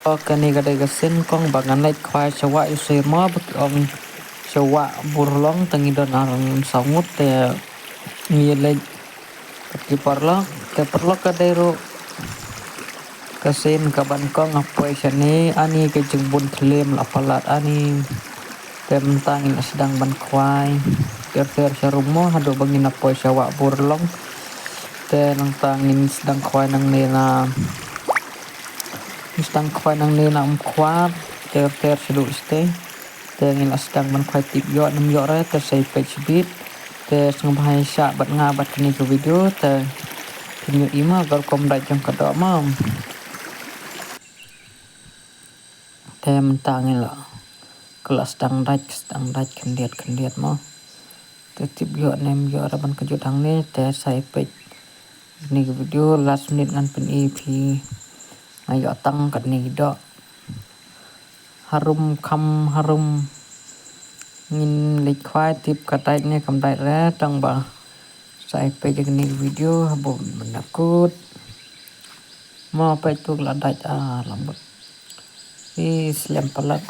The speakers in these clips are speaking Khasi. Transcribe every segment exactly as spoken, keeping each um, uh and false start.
Kane ka dei ka sien kong ba ngan leit khwai sha wah ïa u Sir mo, ba ki ong sha wah Burlong, te ngi don ar ngut saw ngut, te ngi leit ki paralok, te paralok ka dei ruh ka sien ka ban kong ha poi shane, ani ka jingbun thlem la palat ani. Te mynta ngin la sdang ban khwai ter ter sha rum mo, haduh ba ngin la poi sha wah Burlong. Te nangta ngin sdang khwai nangne na, ngin sdang khwai nangne na Umkhwar ter ter sha duh shatei. Te ngin la sdang ban khwai tip ïoh ne ym ïoh re, te sa ïa peit shibit. Te sngewbha ïa shah bad nga bad kane ka video, te phin ïohi mo ka rukom dait jong ka doh mo. Te mynta ngi la, ka la sdang dait, ka sdang dait khyndiat khyndiat mo. Te tip ïoh ne ym ïoh re ban kjut hangne, te sa ïa peit kane ka video last minute ngan pyni ïa phi. Nga ïoh tang katne ka doh. Harum kham harum. Ngin leit khwai tip ka dait ne kam dait re, tang ba sa ïa peit ïa kane ka video habu mynta kut. Mo peit tu ka la dait, ah, lambot. Ih, slem palat.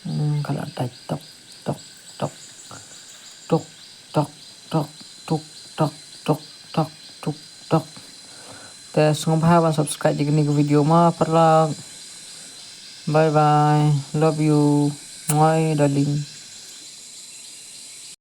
Hmm, ka la dait tok tok tok. Tok tok tok tok tok tok tok tok tok. Te sngewbha ban subscribe ïa kane ka video mo paralok. Bye bye. Love you. Mwah, darling.